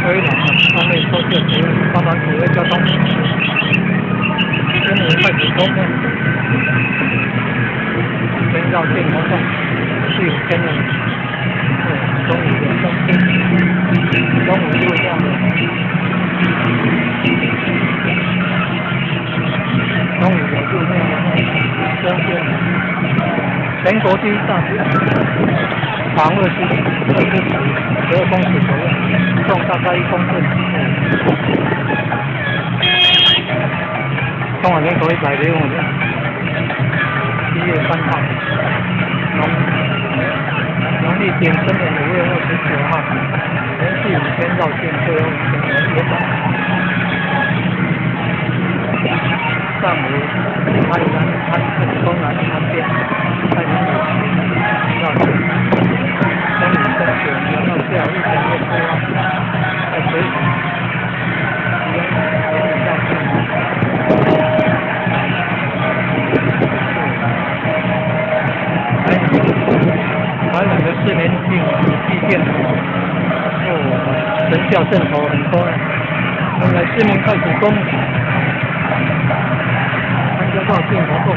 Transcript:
回廊啊，上面收件主要帮忙指挥交通。中午开始公呢，先绕境活動是有天的，對，中午的中天，中午就會這樣的。中午有入廟中間，全國第一大長20尺，12公尺左右，重大概1公斤。中華民國105年7月3號，農曆丙申年5月29號，連續5天繞境，最後一天圓滿。上午台南台東南南邊，在南繞境，中午中九，然後下午1點又出發，在水繞境。台南的市民祭奠，哦，神轎陣頭很多呢。原來市民開始攻，參加繞境活動。